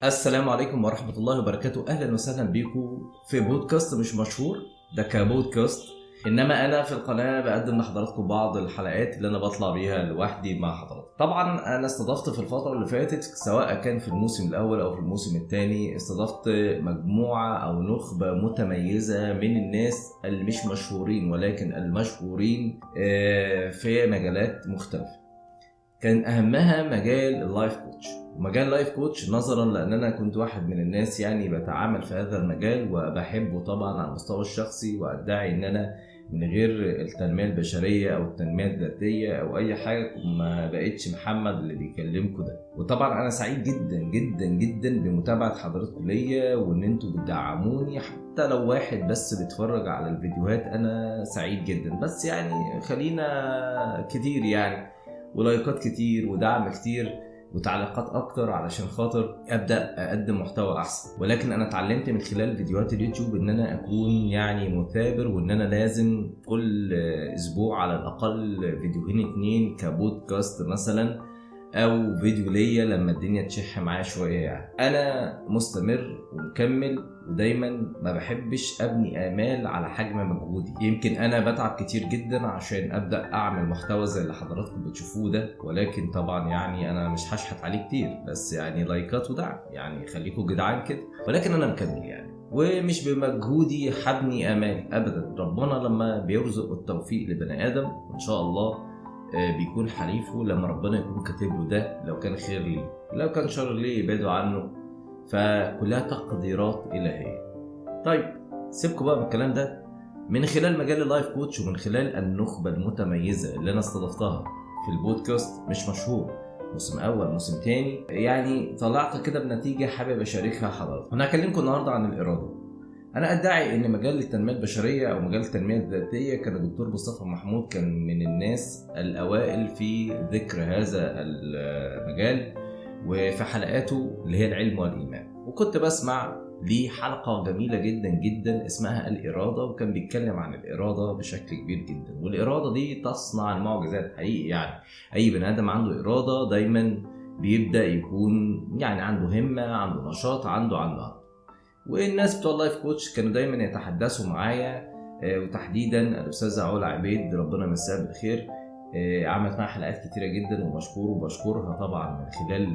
السلام عليكم ورحمة الله وبركاته. أهلا وسهلا بيكم في بودكاست مش مشهور، ده كبودكاست، إنما أنا في القناة بقدم لحضراتكم بعض الحلقات اللي أنا بطلع بيها لوحدي مع حضراتكم. طبعا أنا استضفت في الفترة اللي فاتت، سواء كان في الموسم الأول أو في الموسم الثاني، استضفت مجموعة أو نخبة متميزة من الناس اللي مش مشهورين ولكن المشهورين في مجالات مختلفة. كان أهمها مجال ال life coach. ومجال ال life coach نظرا لأن أنا كنت واحد من الناس يعني بتعامل في هذا المجال وبحبه طبعا على المستوى الشخصي، وأدعي إن أنا من غير التنمية البشرية أو التنمية الذاتية أو أي حاجة ما بقتش محمد اللي بيكلمكم ده. وطبعا أنا سعيد جدا جدا جدا بمتابعة حضراتكم ليا وإن أنتوا بتدعموني، حتى لو واحد بس بيتفرج على الفيديوهات أنا سعيد جدا، بس يعني خلينا كتير يعني، ولايكات كتير ودعم كتير وتعليقات اكتر علشان خاطر ابدا اقدم محتوى احسن. ولكن انا اتعلمت من خلال فيديوهات اليوتيوب ان انا اكون يعني مثابر، وان انا لازم كل اسبوع على الاقل فيديوهين 2 كبودكاست مثلا او فيديو ليا لما الدنيا تشح معايا شوية. يعني انا مستمر ومكمل، ودايما ما بحبش ابني امال على حجم مجهودي. يمكن انا بتعب كتير جدا عشان ابدا اعمل محتوى زي اللي حضراتكم بتشوفوه ده، ولكن طبعا يعني انا مش هشحت عليه كتير، بس يعني لايكات ودعم، يعني خليكم جدعان كده. ولكن انا مكمل يعني، ومش بمجهودي هبني امال ابدا. ربنا لما بيرزق التوفيق لبني ادم ان شاء الله بيكون حليفة لما ربنا يكون كاتب له ده، لو كان خير ليه لو كان شر ليه يبعدوا عنه، فكلها تقديرات إلهية. طيب سيبكم بقى من الكلام ده. من خلال مجال ال life coach ومن خلال النخبة المتميزة اللي أنا استضفتها في البودكاست مش مشهور، موسم أول موسم تاني، يعني طلعت كده بنتيجة حابب أشاركها حضراتكم. أنا هكلمكم النهاردة عن الإرادة. أنا أدعي إن مجال التنمية البشرية أو مجال التنمية الذاتية كان الدكتور مصطفى محمود كان من الناس الأوائل في ذكر هذا المجال، وفي حلقاته اللي هي العلم والإيمان. وكنت بسمع ليه حلقة جميلة جدا جدا اسمها الإرادة، وكان بيتكلم عن الإرادة بشكل كبير جدا. والإرادة دي تصنع المعجزات حقيقي، يعني أي بني آدم عنده إرادة دايما بيبدأ يكون يعني عنده همة، عنده نشاط، عنده. والناس بتوع ال life coach كانوا دايما يتحدثوا معايا، وتحديدا الأستاذة علا عبيد ربنا يمسيها بالخير، عملت معايا حلقات كتيرة جدا ومشكور وبشكرها طبعا من خلال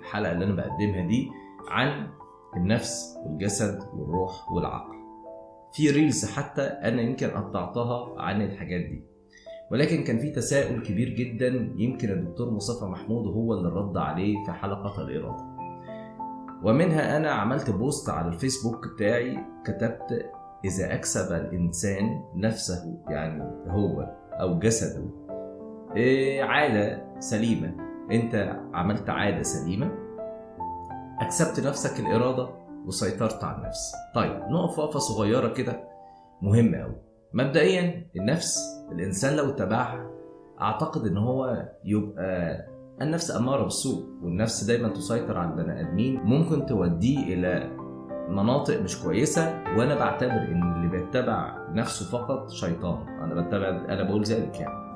الحلقة اللي أنا بقدمها دي عن النفس والجسد والروح والعقل. في reels حتى أنا يمكن قطعتها عن الحاجات دي، ولكن كان في تساؤل كبير جدا يمكن الدكتور مصطفى محمود هو اللي رد عليه في حلقة الإرادة. ومنها أنا عملت post على الفيسبوك بتاعي، كتبت إذا أكسب الإنسان نفسه يعني هو أو جسده عادة سليمة، أنت عملت عادة سليمة، أكسبت نفسك الإرادة وسيطرت على النفس. طيب نقف وقفة صغيرة كده مهمة أوي. مبدئيا النفس الإنسان لو اتبعها أعتقد إن هو يبقى النفس أمارة بالسوء، والنفس دايما تسيطر على البني آدمين، ممكن توديه إلى مناطق مش كويسة. وأنا بعتبر إن اللي بيتبع نفسه فقط شيطان، أنا بقول ذلك يعني.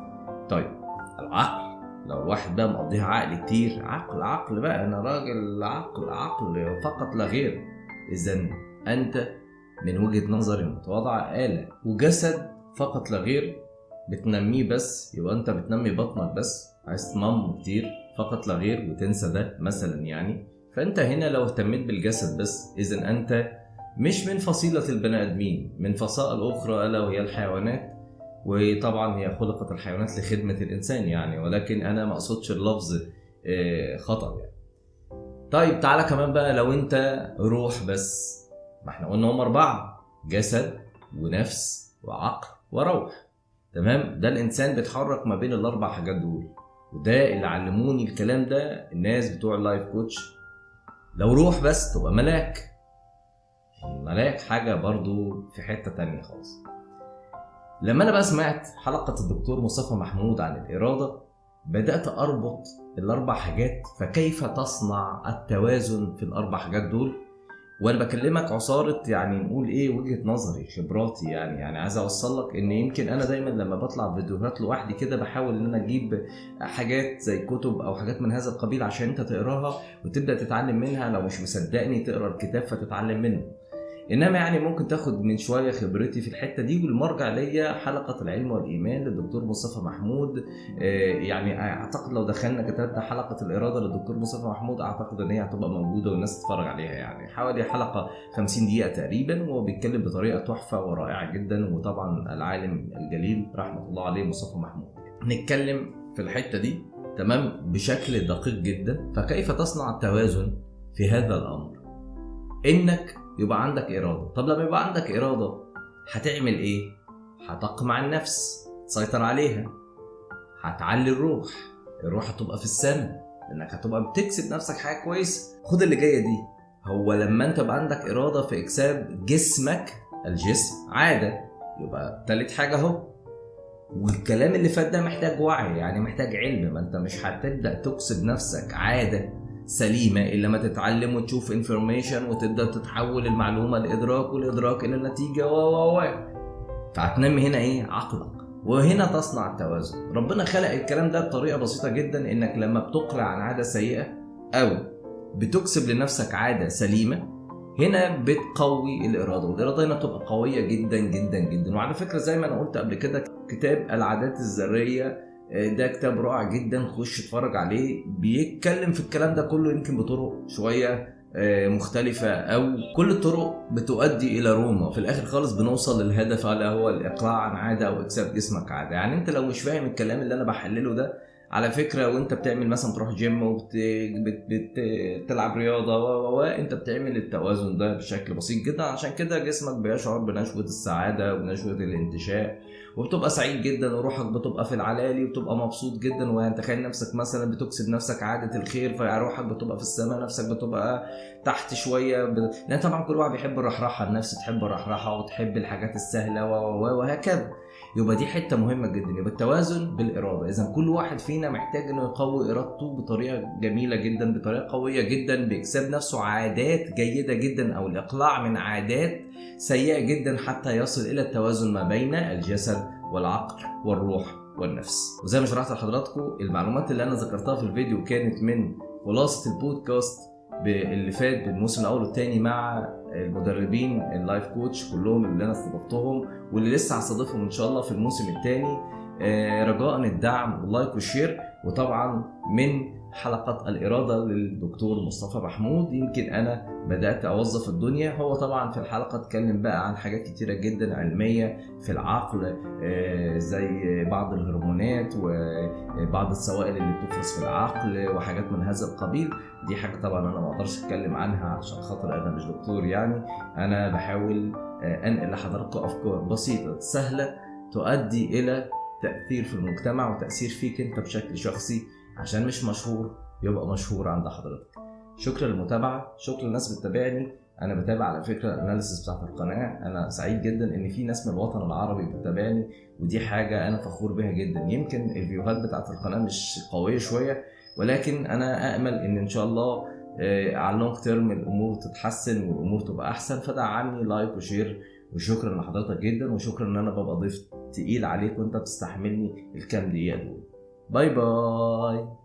طيب العقل، لو الواحد بقى مقضيها عقل كتير، عقل عقل بقى، أنا راجل عقل عقل فقط لا غير، إذن أنت من وجهة نظري المتواضعة آلة، وجسد فقط لا غير بتنميه بس، يبقى أنت بتنمي بطنك بس، عايز تنم كتير فقط لا غير وتنسى ده مثلا يعني. فأنت هنا لو اهتميت بالجسد بس، إذن أنت مش من فصيلة البني آدمين، من فصائل أخرى ألا وهي الحيوانات. وطبعا هي خلقت الحيوانات لخدمة الإنسان يعني، ولكن أنا ما أقصدش اللفظ خطأ يعني. طيب تعالى كمان بقى لو أنت روح بس، ما احنا قلنا هم 4: جسد ونفس وعقل وروح، تمام؟ ده الإنسان بيتحرك ما بين ال4 حاجات دول، وده اللي علموني الكلام ده الناس بتوع ال life coach. لو روح بس تبقى ملاك، ملاك حاجة برضو في حتة تانية خالص. لما أنا بقى سمعت حلقة الدكتور مصطفى محمود عن الإرادة بدأت أربط ال4 حاجات، فكيف تصنع التوازن في ال4 حاجات دول. وانا بكلمك عصارة يعني نقول ايه وجهه نظري، خبراتي، يعني عايز اوصل لك ان يمكن انا دايما لما بطلع فيديوهات لوحدي كده بحاول ان انا اجيب حاجات زي كتب او حاجات من هذا القبيل عشان انت تقراها وتبدا تتعلم منها. لو مش مصدقني تقرا الكتاب فتتعلم منه. انما يعني ممكن تاخد من شوية خبرتي في الحتة دي. والمرجع ليا حلقة العلم والايمان للدكتور مصطفى محمود. يعني اعتقد لو دخلنا كتبنا حلقة الارادة للدكتور مصطفى محمود اعتقد ان هي هتبقى موجودة والناس تتفرج عليها. يعني حوالي حلقة 50 دقيقة تقريبا، وهو بيتكلم بطريقة تحفة ورائعة جدا. وطبعا العالم الجليل رحمه الله عليه مصطفى محمود. نتكلم في الحتة دي تمام بشكل دقيق جدا. فكيف تصنع التوازن في هذا الامر؟ انك يبقى عندك إرادة. طب لما يبقى عندك إرادة هتعمل إيه؟ هتقمع النفس، تسيطر عليها، هتعلي الروح، الروح هتبقى في السماء لأنك هتبقى بتكسب نفسك حاجة كويسة. خد اللي جاية دي، هو لما أنت يبقى عندك إرادة في إكساب جسمك، الجسم عادة، يبقى تالت حاجة أهو. والكلام اللي فات ده محتاج وعي، يعني محتاج علم. ما أنت مش هتبدأ تكسب نفسك عادة سليمة إلا ما تتعلم وتشوف information وتبدأ تتحول المعلومة لإدراك، والإدراك إلى النتيجة و فهتنمي هنا إيه؟ عقلك. وهنا تصنع التوازن. ربنا خلق الكلام ده بطريقة بسيطة جدا، إنك لما بتقلع عن عادة سيئة أو بتكسب لنفسك عادة سليمة، هنا بتقوي الإرادة، والإرادة هنا بتبقى قوية جدا جدا جدا. وعلى فكرة زي ما أنا قلت قبل كده، كتاب العادات الذرية ده كتاب رائع جدا، خش اتفرج عليه، بيتكلم في الكلام ده كله يمكن بطرق شوية مختلفة، أو كل الطرق بتؤدي إلى روما. في الآخر خالص بنوصل للهدف اللي هو الإقلاع عن عادة أو إكساب جسمك عادة. يعني أنت لو مش فاهم الكلام اللي أنا بحلله ده على فكرة، وأنت بتعمل مثلا تروح جيم وبتلعب رياضة و أنت بتعمل التوازن ده بشكل بسيط جدا. عشان كده جسمك بيشعر بنشوة السعادة وبنشوة الانتشاء، وبتبقى سعيد جدا، وروحك بتبقى في العلالي، وبتبقى مبسوط جدا. وانت تخيل نفسك مثلا بتكسب نفسك عادة الخير، فروحك بتبقى في السماء، نفسك بتبقى تحت شوية لأن طبعا كل واحد بيحب الرحراحة، النفس تحب الرحراحة وتحب الحاجات السهلة وهكذا. يبقى دي حتة مهمة جدا، يبقى التوازن بالإرادة. إذا كل واحد فينا محتاج إنه يقوي إرادته بطريقة جميلة جدا، بطريقة قوية جدا، بإكساب نفسه عادات جيدة جدا أو الإقلاع من عادات سيئة جدا حتى يصل إلى التوازن ما بين الجسد والعقل والروح والنفس. وزي ما شرحت لحضراتكم، المعلومات اللي أنا ذكرتها في الفيديو كانت من خلاصة البودكاست اللي فات بالموسم الأول والثاني مع المدربين ال life coach كلهم اللي أنا استضفتهم واللي لسه هستضيفهم إن شاء الله في الموسم الثاني. رجاء الدعم وال like وال share، وطبعا من حلقة الإرادة للدكتور مصطفى محمود يمكن أنا بدأت أوظف الدنيا. هو طبعا في الحلقة اتكلم بقى عن حاجات كتيرة جدا علمية في العقل، زي بعض الهرمونات وبعض السوائل اللي بتفرز في العقل وحاجات من هذا القبيل. دي حاجة طبعا أنا ما أقدرش أتكلم عنها عشان خاطر أنا مش دكتور، يعني أنا بحاول أنقل لحضراتكم أفكار بسيطة سهلة تؤدي إلى تأثير في المجتمع وتأثير فيك أنت بشكل شخصي، عشان مش مشهور يبقى مشهور عند حضرتك. شكرا للمتابعة، شكرا للناس بتتابعني. أنا بتابع على فكرة ال analysis بتاعت القناة، أنا سعيد جدا إن في ناس من الوطن العربي بتتابعني، ودي حاجة أنا فخور بها جدا. يمكن الفيوهات بتاعت القناة مش قوية شوية، ولكن أنا أأمل إن شاء الله على ال long term الأمور تتحسن والأمور تبقى أحسن. فدعمني like و share، وشكرا لحضرتك جدا، وشكرا إن أنا ببقى ضيف تقيل عليك وأنت بتستحملني الكام دقيقة دول. bye bye.